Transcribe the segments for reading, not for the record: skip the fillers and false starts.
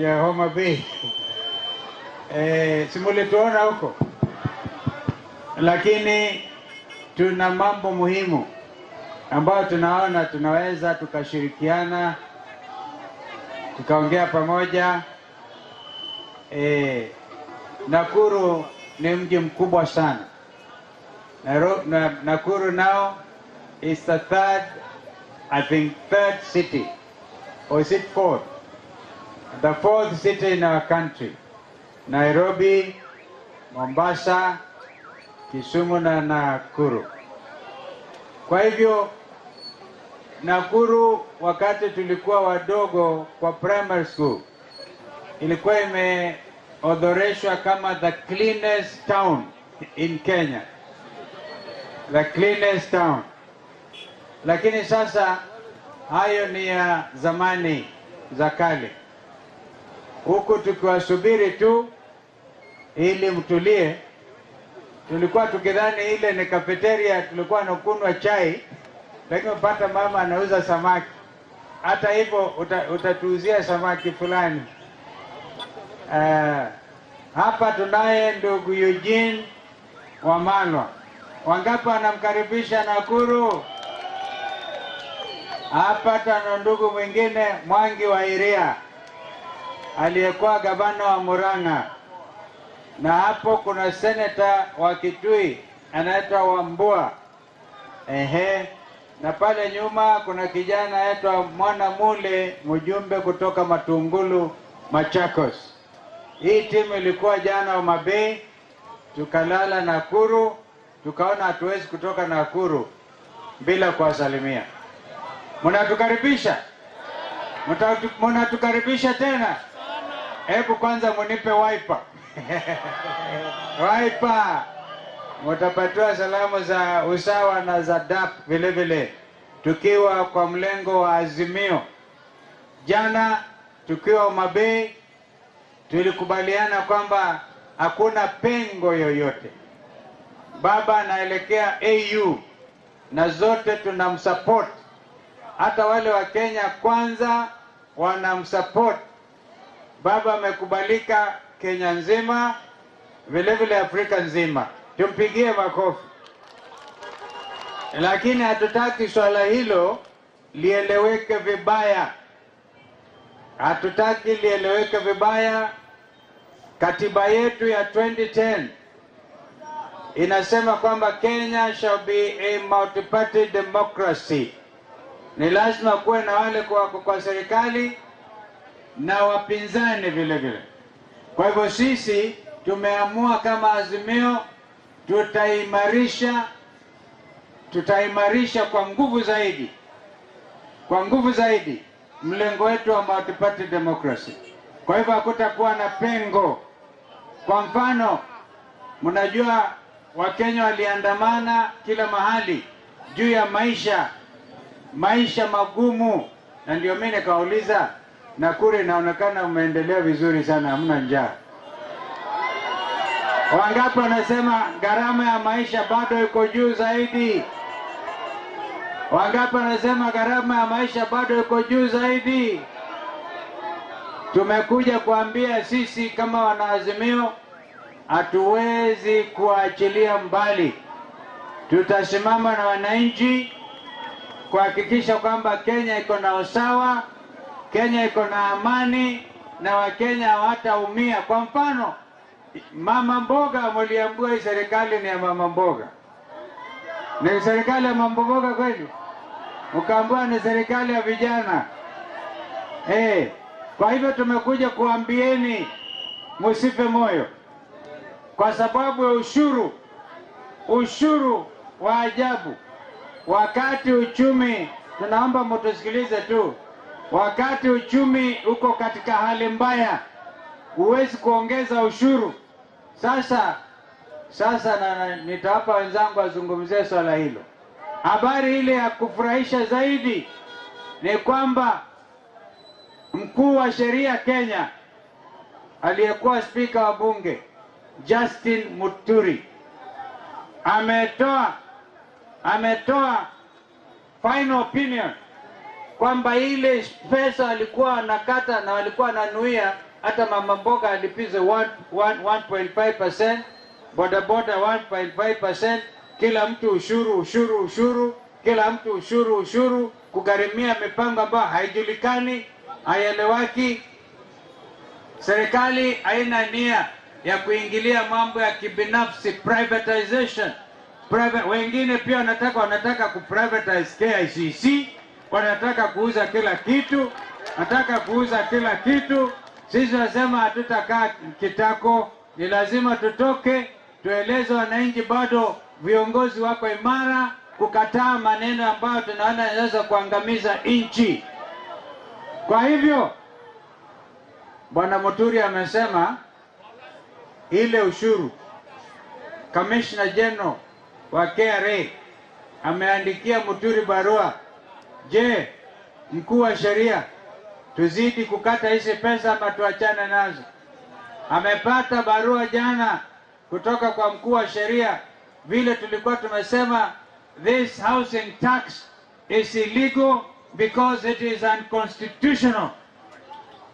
ya Homa Bay. Si mulituona huko, lakini tuna mambo muhimu ambayo tunaona tunaweza tukashirikiana, tukaongea pamoja. Nakuru ni mji mkubwa sana. Nakuru now is the third, I think, third city, or is it fourth? The fourth city in our country. Nairobi, Mombasa, Kisumu na Nakuru. Kwa hivyo Nakuru, wakati tulikuwa wadogo kwa primary school, ilikuwa imeorodheshwa kama the cleanest town in Kenya. The cleanest town. Lakini sasa hayo ni ya zamani za kale. Huku tukiwasubiri tu ili mtulie, tulikuwa tukidhani ile ni cafeteria, tulikuwa nakunywa chai, lakini upata mama anauza samaki. Hata hivyo utatuuzia samaki fulani. Hapa tunaye ndugu Eugene Wamalwa. Wangapi wanamkaribisha Nakuru? Hapa tuna ndugu mwingine Mwangi wa Iria, aliyekuwa gavana wa Murang'a. Na hapo kuna seneta wa Kitui anaitwa Wambua. Ehe. Na pale nyuma kuna kijana anaitwa Mwana Mule, mjumbe kutoka Matungulu, Machakos. Hii timu ilikuwa jana Homa Bay, tukalala Nakuru, tukaona hatuwezi kutoka Nakuru bila kuwasalimia. Mnatukaribisha? Mnatukaribisha tena? Hebu kwanza munipe Wiper. Wiper. Mtapatiwa salamu za usawa na za DAP vile vile, tukiwa kwa mlengo wa Azimio. Jana tukiwa Homa Bay tulikubaliana kwamba hakuna pengo yoyote. Baba anaelekea AU na zote tunamsupport. Hata wale wa Kenya Kwanza wanamsupport. Baba amekubalika Kenya nzima, vile vile Afrika nzima. Tumpigie makofi. Lakini hatutaki swala hilo lieleweke vibaya. Hatutaki lieleweke vibaya. Katiba yetu ya 2010 inasema kwamba Kenya shall be a multi-party democracy. Ni lazima kuwe na wale kwa serikali na wapinzani vile vile. Kwa hivyo sisi tumeamua kama Azimio tutaimarisha kwa nguvu zaidi. Kwa nguvu zaidi mlengo wetu wa multi-party democracy. Kwa hivyo hakutakuwa na pengo. Kwa mfano, mnajua Wakenya waliandamana kila mahali juu ya maisha magumu, na ndio mimi nikauliza, Nakuru inaonekana umeendelea vizuri sana, hamna njaa. Wangapi wanasema gharama ya maisha bado iko juu zaidi? Wangapi wanasema gharama ya maisha bado iko juu zaidi? Tumekuja kuambia sisi kama wanaazimio hatuwezi kuachilia mbali. Tutasimama na wananchi kuhakikisha kwamba Kenya iko na usawa, Kenya iko na amani na Wakenya hawataumia. Kwa mfano, mama mboga, mliambiwa hii serikali ni ya mama mboga. Ni serikali ya mama mboga kweli? Mkaambiwa ni serikali ya vijana. Kwa hivyo tumekuja kuambieni msife moyo. Kwa sababu ya ushuru wa ajabu. Wakati uchumi, tunaomba mtusikilize tu, wakati uchumi uko katika hali mbaya, huwezi kuongeza ushuru. Sasa nitawapa wenzangu wazungumzie swala hilo. Habari ile ya kufurahisha zaidi ni kwamba mkuu wa sheria Kenya, aliyekuwa spika wa bunge Justin Muturi, ametoa final opinion kwamba ile pesa walikuwa wanakata na walikuwa wananuia hata mama mboga alipize 1.5%, bodaboda 1.5%, kila mtu ushuru ushuru ushuru, kila mtu ushuru ushuru, kugharimia mipango ambayo haijulikani, haielewaki. Serikali haina nia ya kuingilia mambo ya kibinafsi, privatization. Wengine pia wanataka kuprivatize KICC, wanataka kuuza kila kitu, wanataka kuuza kila kitu. Sisi tunasema hatutakaa kitako, ni lazima tutoke tueleze wananchi bado viongozi wako imara kukataa maneno ambayo tunaona yanaweza kuangamiza nchi. Kwa hivyo Bwana Muturi amesema ile ushuru, Commissioner General wa KRA ameandikia Muturi barua. Je, mkuu wa sheria, tuzidi kukata hizi pesa ama tuachane nazo? Amepata barua jana kutoka kwa mkuu wa sheria, vile tulikuwa tumesema this housing tax is illegal because it is unconstitutional.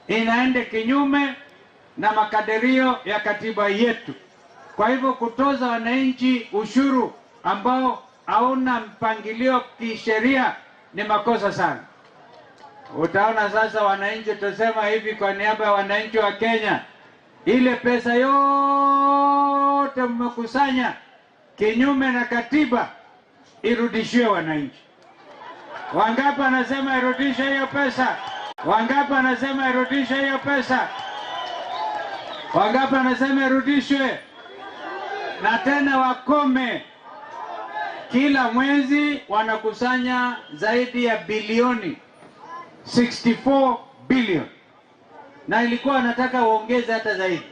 Inaenda kinyume na makadirio ya katiba yetu. Kwa hivyo kutoza wananchi ushuru ambao hauna mpangilio kisheria ni makosa sana. Utaona sasa wananchi, tusema hivi kwa niaba ya wananchi wa Kenya, ile pesa yote mmekusanya kinyume na katiba irudishiwe wananchi. Wangapi anasema irudishe hiyo pesa? Wangapi anasema irudishe hiyo pesa? Wangapi anasema irudishwe? Na tena wakome. Kila mwezi wanakusanya zaidi ya bilioni 64 billion. Na ilikuwa wanataka waongeze hata zaidi.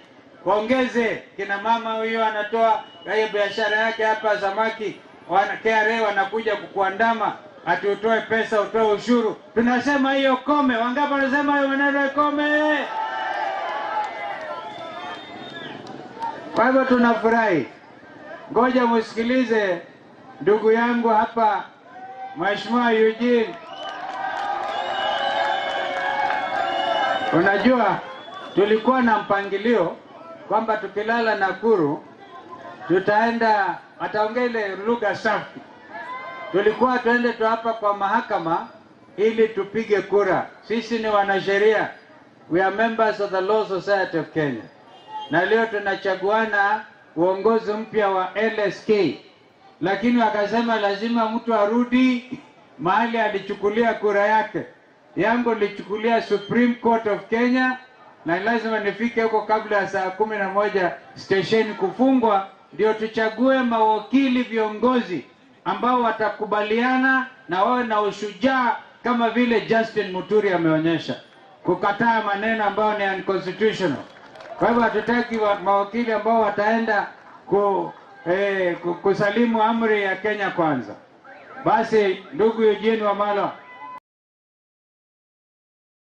Waongeze. Kina mama huyo anatoa hiyo biashara yake hapa samaki, KRA wanakuja kukuandama ati utoe pesa, utoe ushuru. Tunasema hiyo kome. Wangapi wanasema hiyo maneno kome? Kwa hivyo tunafurahi. Ngoja musikilize ndugu yangu hapa, Mheshimiwa Eugene. Unajua tulikuwa na mpangilio kwamba tukilala Nakuru tutaenda, ataongea ile lugha safi. Tulikuwa tuende tu hapa kwa mahakama ili tupige kura. Sisi ni wanasheria. We are members of the Law Society of Kenya. Na leo tunachaguana uongozi mpya wa LSK. Lakini wakasema lazima mtu arudi mahali alichukulia kura yake. Yangu nilichukulia Supreme Court of Kenya, na lazima nifike huko kabla ya saa 11 station kufungwa, ndio tuchague mawakili viongozi ambao watakubaliana na wawe na ushujaa kama vile Justin Muturi ameonyesha, kukataa maneno ambayo ni unconstitutional. Kwa hivyo hatutaki mawakili ambao wataenda kusalimu amri ya Kenya Kwanza. Basi ndugu Eugene Wamalwa,